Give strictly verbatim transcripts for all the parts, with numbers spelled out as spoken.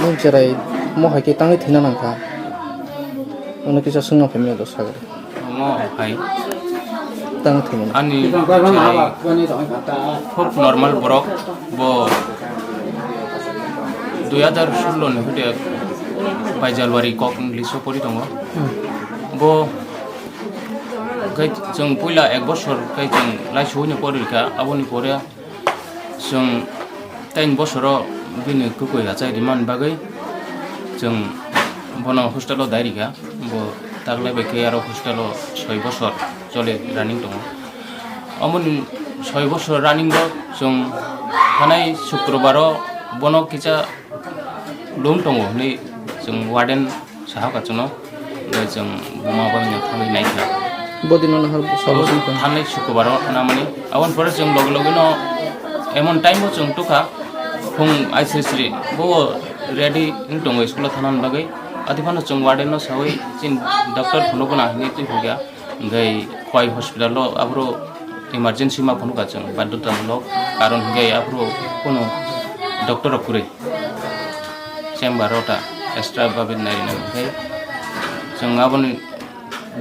Nung cherai mo hai khe tangwi thwina nang kha. Ano kisa swngna phaimani do sagri. Omo hai. Tang thwimani. Ani cherai khub normal borok. Bo dui hazar solo ni hoite Baijalwari kok English o pori tongo. Hmm. Bo khe chwng puila ek bosor khe chwng laisugwi no pori kha, aboni pore chwng ten bosoro bini kwkwi achai rimani bagwi chwng bono hostel o dai rikha. Bo taklai bai khe aro hostel o soi bosor chole running tongo. Omoni soi bosor running o chwng thanai Sukrobar o bono kisa lum tongo hwnwi chwng warden saha kachwno, hwnkhe chwng buma bai no thangwi naikha. Bodino nahar sabo songkha. Thanai Sukrobar o namani. Aboni pore chwng loge loge no emon time o chwng tukha, phung aisri sri bo ready wng tongo school o thanani bagwi. Ati phano chwng warden no sawi chini doctor phunukna hinwi twi hwnkha. Hwnkhe Khowai hospital o aphuru emergency ma phunukha chwng, badhyotamulok, karon hwnkhe aphuru kunu doctor rok kwrwi, chamber o ta extra babe nai rwna hwnkhe chwng aboni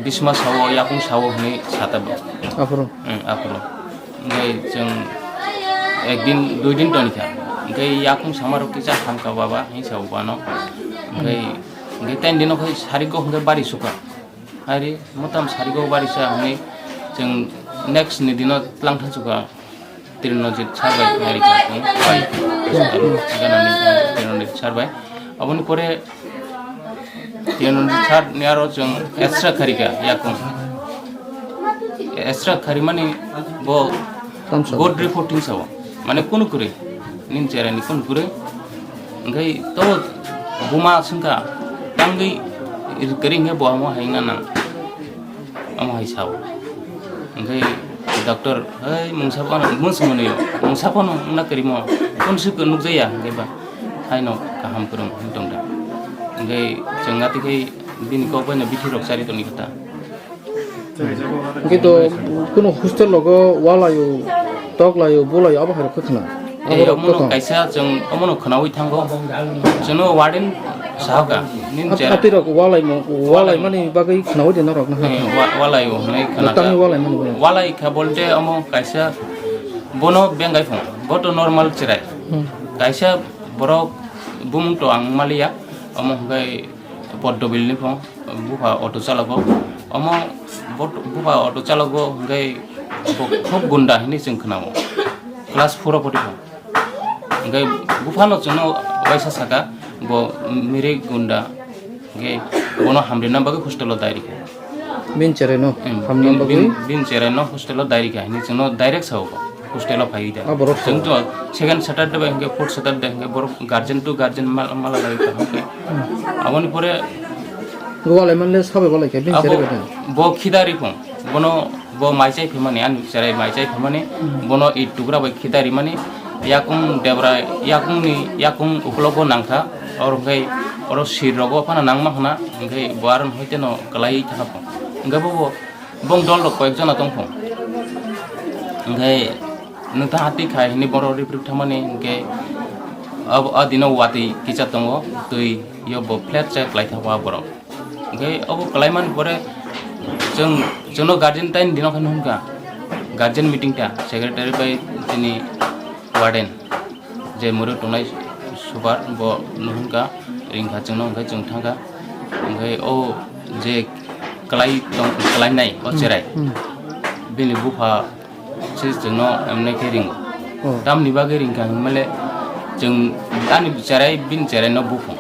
bisma sao, yakung sao hwnwi sa tabok. Aphuru? Hmm, aphuru. Hwnkhe chwng ek din, dui din tonikha. Hwnkhe yakung sama rok kisa hamkha baba hinwi sao bano. Hwnkhe, hwnkhe ten dino khai sarigo hwnkhe bari sukha. Ari motam sarigo barisa hwnwi chwng next ni dino tlang thansuka Tiranojit sir bai phai rikha chwng bai. Ganani Tiranojit sir bai. Aboni pore Tiranojit sir ni aro chwng extra kharika yakung. Extra kharimani bo Tamsa. Good reporting sao. Mane kunu kwrwi. Nin cherai ni kunu kwrwi. Hwnkhe to buma swngkha tangwi kwrwi hwnkhe bo omo hai wngna nang. Omo hai sao. Hwnkhe doctor, "Hei mungsa phano, mungsa mwnwi, mungsa phano wngna kwrwimo. Kunu se nukjaya," hwnkhe ba, "Haino kaham kwrwng," hwn tongda. Hwnkhe chwng atwi khe bini kok bai no bithi rok chari tongwi kha ta. Hwnkhe to kunu hostel rogo walaio, toklaio, bolaio, abo hai rok khe khna. Abo rok omono khe khna. Kaisa chwng omono khnaui thango. Chwngno warden sahoka. Nin At-, chera. Atwi rok walaimo, walaimani bagwi khnaui de norok na ha. Eh, wa-, walaio hwnwi khna. Tangwi walaimani wala. Walai kha bolte omo kaisa bono bengai phung. Bo to normal cherai. Hmm. Kaisa borok bumung to ang maliya. Omo hwnkhe Poddobil ni phung, bupha auto chalago. Omo bot-, bupha auto chalago hwnkhe bo khub gunda hinwi chwng khnao. Class four o pori phung. Hwnkhe buphano chwngno waisa saka, bo miri gunda, hwnkhe bono hamrina bagwi hostel o dai rikha. Bini cherai no Hmm, hamna bin, bagwi? Bin, bin cherai no hostel o dai rikha hinwi chwngno direct sao. Hostel o phaiwi da. Ah, borok Chwng to second Saturday bai hwnkhe fourth Saturday hwnkhe borok guardian to guardian mal-, mala lagwi kaham khe. Hmm. Aboni pore Walai manle sabai walai khe, bini abo cherai bai da. Bo khidari phung. Bono bo mai chai phimani, ani cherai mai chai phimani. Hmm. Bono i tugra bai khidari mani. Yakung debra, yakung ni, yakung ukulok bo nangkha. Oro hwnkhe oro sir rogo phano nangma hwna. Hwnkhe bo aron hoite no kwlai thangkha phung. Hwnkhe bo bo Bong dol rok koyek jona tong phung. Hwnkhe nwng ta hati khai hwnwi borok rip rip thangmani hwnkhe abo, a dino watwi kisa tongo, twi yo bo flat cha kwlai thango a borok. Hwnkhe obo kwlaimani pore chwng, chwngno guardian tai dino khe nuhun kha, guardian meeting ta secretary bai chini warden. Je mwrwk tongnai super bo nuhun kha, ring kha chwngno, hwnkhe chwng thang kha. Hwnkhe o je kwlai tong, kwlainai o Hmm, cherai, hmm. Bini bupha se chwngno emne khe ringo. Oh. Tamni bagwi ring kha hwnmale chwng ani cherai, bini cherai no buphung.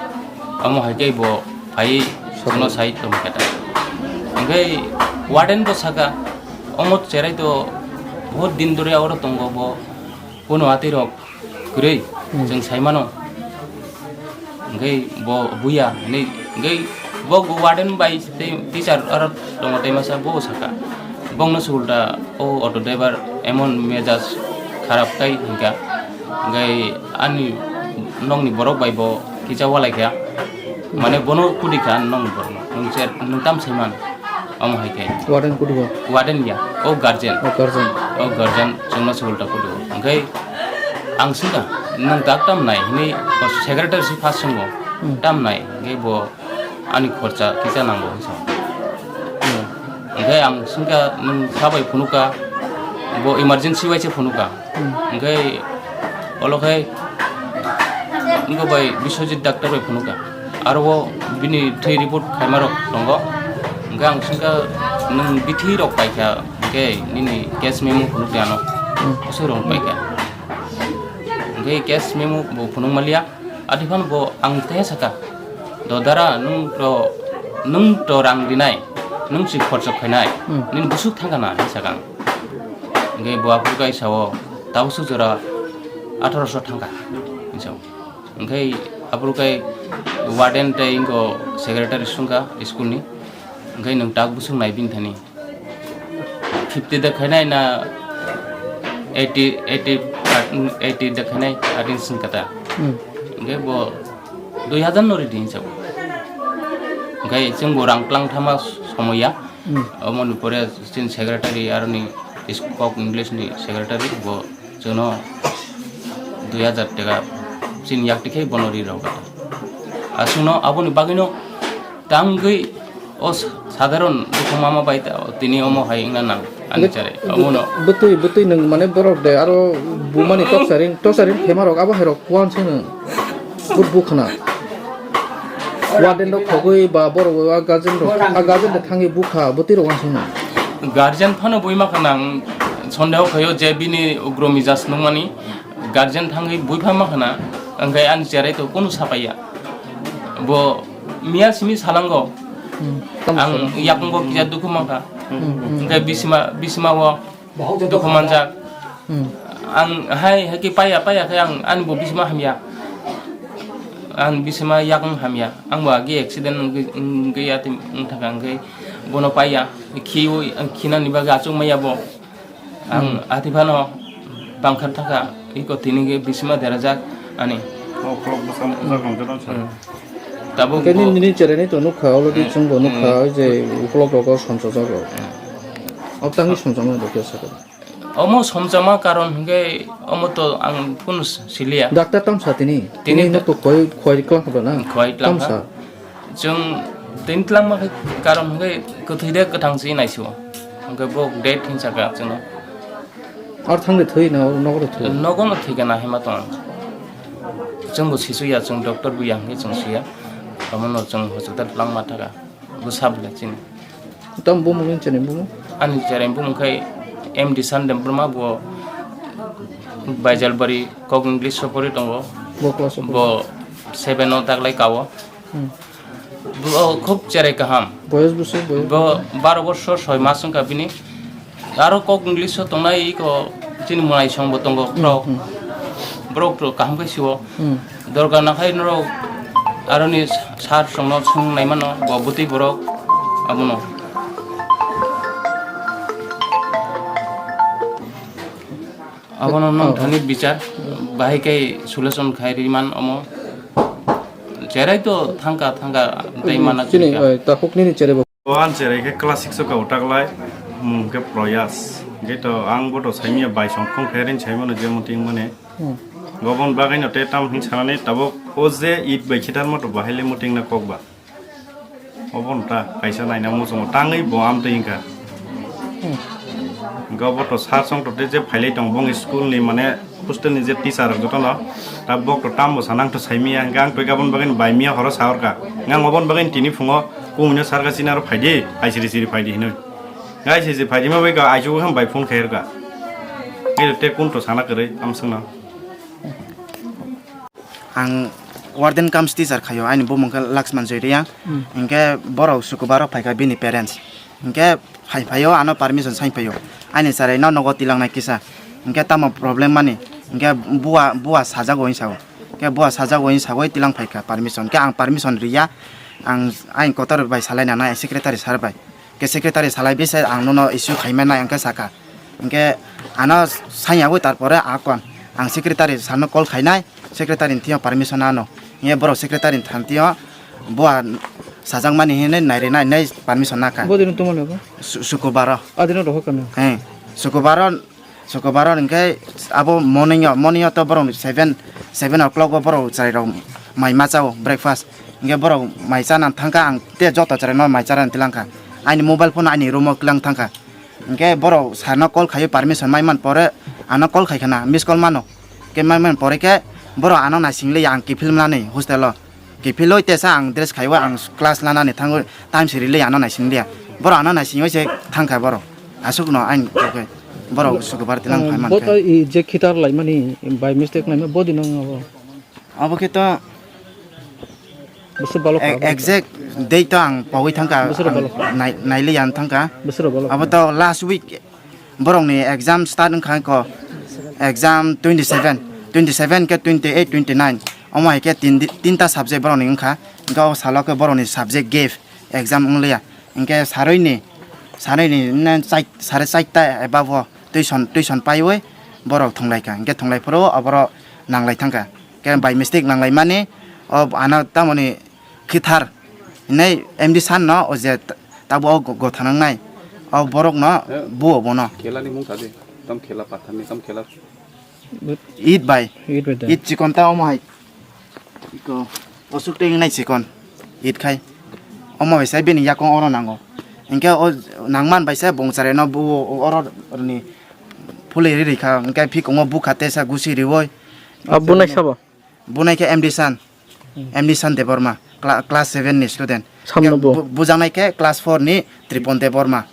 Omo hai khe bo phaiwi chwngno Sabu. Sai tong khe ta. Hwnkhe warden bo saka, omo cherai to bahut din dori oro tongo bo. Kuno atwi rok Kwrwi, hmm, chwng sai mano. Hwnkhe bo buya hinwi, hwnkhe bo warden bai tei teacher aro tongo tei masa bo saka. Bongno se ulta o auto driver emon mejaj kharap khai hinkha. Hwnkhe ani nokni borok bai bo kisa walai kha. Mane bono kudi kha ani nokni borokno. Nwng cher, nwng tam sai man. Omo hai khe. Warden kudu bo? Warden ya. O guardian. O guardian. O guardian chwngno se ulta kudu. Hwnkhe ang swngkha, "Nwng tak tam nai?" hinwi o secretary si first swngo. Hmm. "Tam nai?" Hwnkhe bo, "Ani khorcha kisa nango," hinwi sa. Hmm. Hwnkhe ang swngkha, "Nwng sabai phunukha?" Bo emergency bai se phunukha. Hmm. Hwnkhe olo khe wngkha bai Biswajit doctor bai phunukha. Aro o bini thwi report khaimarok tongo. Hwnkhe ang swngkha, "Nwng bithi rok paikha, hwnkhe nini case memo phunukdi ano." Hmm. Aswk rok paikha. Hwnkhe case memo bo phunuk maliya. Ati phano bo ang tei saka, "Do dara, nwng to, nwng to rang rinai, nwng si khorchok khainai, hmm, nini busuk thangkha na?" hinwi saka ang. Hwnkhe bo aphuru kai sao, "Tabuk suk jora atharo so thangkha," hinwi sao. Hwnkhe aphuru kai warden tei wngkha secretary swngkha school ni, hwnkhe, "Nwng tak busuk nai bini thani?" Fifty da khainai na eighty, eighty, eighty da khainai, ating sing kata. Hmm. Hwnkhe bo dui hazar no ridi hinwi sao. Hwnkhe chwng bo rang tlang thama somoya. Hmm. Omoni pore chini secretary aroni is-, kok English ni secretary bo chwngno dui hazar taka chini yak tikhe bono ri rw kha. Aswkno aboni bagwino tangwi o sa-, sadharon dukhu mama bai ta-, tini omo hai wngna nang ani chare. Omono. Bwtwi, bwtwi nwng mane borok de aro bumani toksaring, toksaring khemarok abo hairok kuan sano. But bukhana. Warden rok khogwi ba borok a guardian rok, a guardian de thangwi bukha, bwtwi rok uansukno. Guardian phano bui ma khana ang sondeho khaio je bini ugro mijas nungmani guardian thangwi bui pha ma khana, hwnkhe ani cherai to kunu sapaiya. Bo miya simi salango. Hmm. Ang yakung bo kisa dukhu mankha. Hmm, hmm. Hwnkhe bisima, bisima o dukhu manjak. Hmm. Ang hai, hai khe paiya, paiya khe ang ani bo bisima hamya. Ang bisima yakung hamya. Ang bo agi accident wngwi, wngwi ati wngthaka hwnkhe bono paiya. Khiui, ang khinani bagwi achuk maya bo. Ang hmm, ati phano bangkha thaka, iko tini khe bisima derajak ani. Uklok bwsam puja khamjano sa. Hmm. Tabuk hwnkhe bo nini, nini cherai ni to nukha, already hmm, chwng bo nukha, hmm, je uklok rogo somsajak rok. Hmm. Obtangwi somjakmani bo khe sakha. Omo somjakma karon hwnkhe omo to ang phunu siliya. Doctor tamsa tini? Tini tini ta- no to khoi, khoi klang kha na? Khoi klang kha. Tamsa. Chwng tini tlangma khe karon hwnkhe kwthwi de kwthang se naisio. Hwnkhe bo dead hinsa kha chwngno. Ar thangde thwi na nogo thwi? Nogo no thwi kana hima tong. Chwng bo sisu ya, chwng doctor bo ya hwnkhe chwng siya. Omo no chwng hospital tlangma thaka. Bo sab le chini. Tam bumung ni chini bumung? Ani chini bumung khai M D Sandem Burma bo Baijalbari kok English sopori tongo. Bo class o? Bo seven o taklai kao. Hmm. Bo khub cherai kaham. Boyos bwswk boyos? Bo baro borsor soi mas wngkha bini. Aro kok English o tongnai iko chini mwnaisong bo tongo borok. Hmm. Borok to kaham khe sio. Hmm. Dorkar nakhai norok aroni sir songno swngnai mano bo bwtwi borok abono. Abono oh, nongthani bichar bahai khe solution khai riman omo. Cherai to thangka thangka tei mana chini, chini. Eh, takhuk nini cherai bo. Bo an cherai khe class six o kau taklai, mung khe Proyas. Hwnkhe to ang bo to saimya bai song phung khe rin saimano je muting mane. Hmm. Gobon bagwi no te tam hin sanani tabuk o je it bai khitar moto bahai le muting na kok ba. Obo no ta kaisa naina muchungo tangwi bo amtwi wngkha. Hmm. Hwnkhe obo to sir song to tei je phailai tong bong school ni mane hostel ni je teacher rok jotono ta bok to tambo sana ang to saimaya hwnkhe ang to gabon bagwi bai miya horo sa orkha. Hwnkhe ang oboni bagwi tini phungo kumui no sir kha chini aro phaidi aisiri siri phaidi hinwi. Hwnkhe aisiri siri phaidi ma bai ka aichugo khe bai phone khai orkha. Hwnkhe tei kun to sana kwrwi amswkno. Ang warden kums teacher khaio, aini bumung khe Laxman Joyriya. Hmm. Hinkhe borok sukubaro phaikha bini parents. Hinkhe phai phaio, ano permission sai phaio. Aini chwraino nogo tilangnai kisa. Hinkhe tamo problem mani? Hingke bua, bua sajago hinwi sao. Hingke bua sajago hinwi sagoi tilang phaikha permission. Hingke ang permission riya, ang ain kotor bai salai nanai, secretary sir bai. Hingke secretary salai bese ang nono issue khaimani hingke sakha. Hingke ano sanyagoi tarpore akon ang secretary sir no call khainai, secretary ni thio permission ano. Hingke borok secretary ni thantio bua sajakmani hinwi nairinai hinwi permission nakha. Bodino tongmani abo? Su-, sukubaro. Adino rohor kano? He, sukubaro. Sukubaro hingke abo morning o, morning o to borok seven, seven o'clock o borok chwrai rok mai ma chao breakfast. Hingke borok mai chana thangkha, ang te joto chwrai no mai chana tilangkha. Aini mobile phone aini room o kilang thangkha. Hingke borok sir no call khaio permission mai man pore ano call khaikha na, miss call mano. Hingke mai man pore khe borok ano naising liya ang kiphil mani hostel o. Kiphilwi tesa ang dress khaiwi ang class lanani thangwi time se rili ano naising liya. Borok ano naisingwi se thangkha borok. Aswkno aini kokhe borok sukubar tilang phai mankhe. Bo to i je khitar laimani by mistake laima bodi nang abo. Abo khe to bwswk balok e-, exact date to ang pawi thangkha. Bwswk balok. Nai-, nailiya ang thangkha. Bwswk balok. Abo to last week. Borokni exam start wngkha kho, exam twenty seven, twenty seven khe twenty eight, twenty nine, omo hai khe tin, tinta subject borokni wngkha. Hingke o salo khe borokni subject gap exam wngliya. Hingke sarui ni, sarui ni, ne, chai-, sare chaita eba bo tuition, tuition paiwi borok thwnglaikha. Hingke thwnglai phuru oborok nanglai thangkha. Hingke by mistake nanglaimani o ano tamoni khithar hinwi M D sir no o je t-, tabuk o go-, gotha nangnai o borok no buo bono. Khela ni mung sa de, tam khela pathar ni, tam khela. It bai. It bai da. It chikon ta omo hai. Iko osuk tei nai chikon. It khai. Omo bai sai bini yakung oro nango. Hingke o nangman bai sai bongchare no buo oro ni phulwi ri rikha. Hingke phikungo bukha tesa gusi riwoi. Abo nai sabo? Bunai khe M D San, Hmm. M D San Debbarma, cla-, class seven ni student. Samno Khe bo? bu-, bujaknai khe class four ni Tripon Debbarma.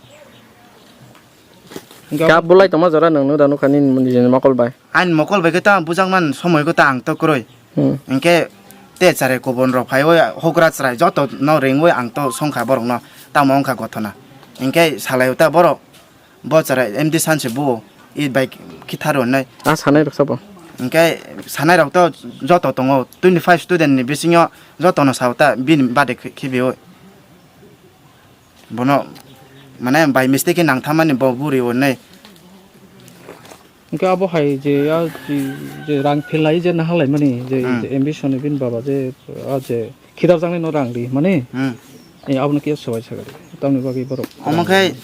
Hingke Kap abo bulai tongma jora nwng nw da nukha nini nijini mokol bai. Ani mokol bai khe ta bujakman somoi khe ta ang to kwrwi. Hmm. Hingke te chare kubun rok phaiwi hokra chwrai joto no ringwi ang to songkha borok no tamo wngkha gothona. Hingke salai ta borok. Bo chwrai M D San se buo, i bai khitharo hinwi. A sanai rok sabo? Hingke sanai rok to joto tongo, twenty five student ni bisingo joto no sao ta bini bade khi-, khibiui. Bono mane by mistake khe nangthammani bo buri o hinwi. Hingke abo hai je ya je, je rang phelai je naharlaimani je, Hmm. je ambition ni bini baba je, a je khidarjaknai no rang ri mani. Hmm. Eh, abono khe swbai sakha. Tamni bagwi borok. Omo khe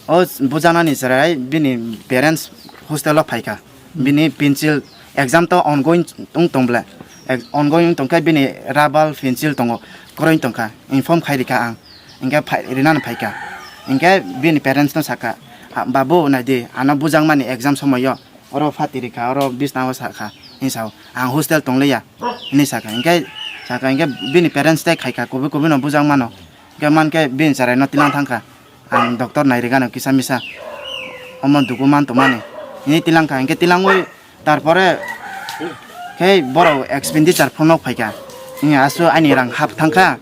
o bujanani chwrai bini parents hostel o phaikha. Bini pencil exam to ongoing wng tong bla. Ex-, ongoing wng tongkha bini rubber pencil tongo. Kwrwi tongkha. Inform khai rikha ang. Hingke phai, rinani phaikha. Hingke bini parents no sakha, "Ha, babu, naidi, ano bujakmani exam somoio." Oro phatiri kha, oro bisnao sakha, hinwi sao, "Ang hostel tongliya," hinwi sakha. Hingke sakha, hingke bini parents tei khaikha, kubui kubui no bujak mano. Hingke mankhe bini chwraino tilang thangkha, "Ang doctor nairigano kisa misa, omo dugu man tongmani," hinwi tilangkha. Hingke tilangwi tarpore khe borok expenditure phunuk phaikha. Hingke asu ani rang hap thangkha.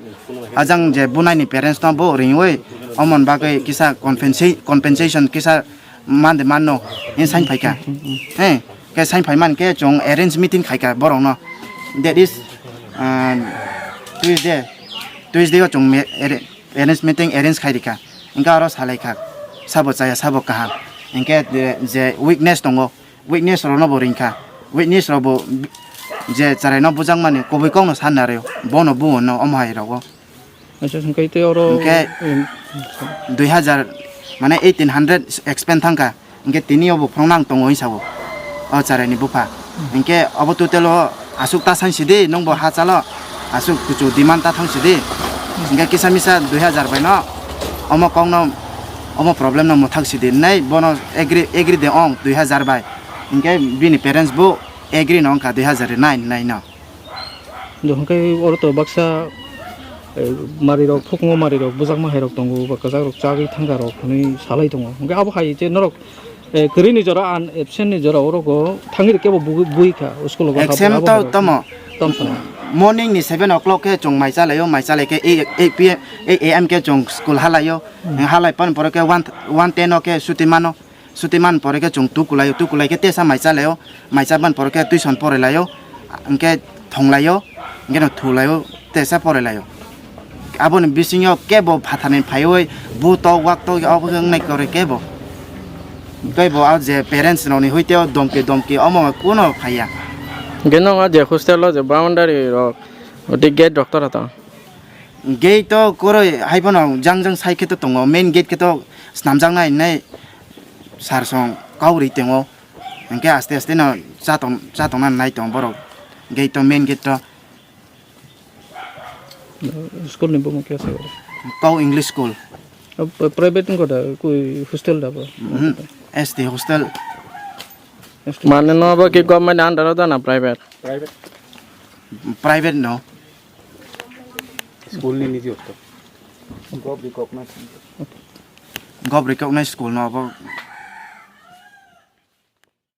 Ajang je bunaini parents no bo ringwi, omon bagwi kisa compensa-, compensation kisa mande manno, hing sain phaikha. He, khe sain phaiman khe chwng arrange meeting khaikha borokno. That is, ah, Tuesday, Tuesday o chwng me-, arra-, arrange meeting arrange khai rikha. Hingke oro salaikha, sabo chaya, sabo kaham. Hingke je, je weakness tongo, weakness rokno bo ringkha. Weakness rok bo je chwraino bujakmani kubui kokno sanna rw, bono buo no omo hai rogo. Acha, hingke tei oro Hingke um, dui hazar, mane eighteen hundred expend thangkha, hingke tini obo phwrwng nang tongo hinwi sao, o chwraini bupha. Hingke obo total o aswk ta sangsidi, nwngbo ha chalo, aswk kuchu demand ta thangsidi, hingke kisa misa dui hazar bai no, omo kokno, omo problem no mwthak sidi, nai bono agree, agree de ong dui hazar bai, hingke bini parents bo agree no wngkha dui hazar nine nai no. Do hwnkhe oro to baksa, eh, marirok, thukungo marirok, bujakma hairok tongo, ba kwchakrok chagwi thangkarok hwnwi salai tongo. Hwnkhe abo hai je norok, eh, kwrwini jora, an absent ni jora, oro go thangwi rwkhe bo bui, bui kha, school o Exam abo to hairok. Tamo. Tamo sana. Morning ni seven o'clock khe chwng mai chalaio, mai chalai khe eight, eight P M, eight A M khe chwng school halaio. Hmm. Halai pan pore khe one, one ten o khe suti mano. Suti man pore khe chwng tukulai-o, tukulai khe tesa mai cha lai-o, mai cha man pore khe tuition pore lai-o, hwnkhe thong lai-o, hwnkhe no thu lai-o, tesa pore lai-o. Aboni bisingo kebo phatharni phaiwi bu tok wak tok obo wng nai kore kebo. Tei bo a je parents rokni hoite o domki domki omo kuno phaiya. Hwnkhe no o je hostel o je boundary rok, oti gate rok tora tong? Gate to koroi hai phano jang jang side khe to tongo, main gate khe to snamjaknai hinwi sir song kau ri tongo. Hwnkhe aste aste no chatong, chatongna nai tongo borok. Gate to, main gate to. School ni bumung khe se? Kau English school. Private wngkha da, koi hostel da bo? Mhm. S T hostel. Mane no bo ki government under o da na private? Private. Private no. School ni niji hostel. Gov recognize. Gov recognize school no bo.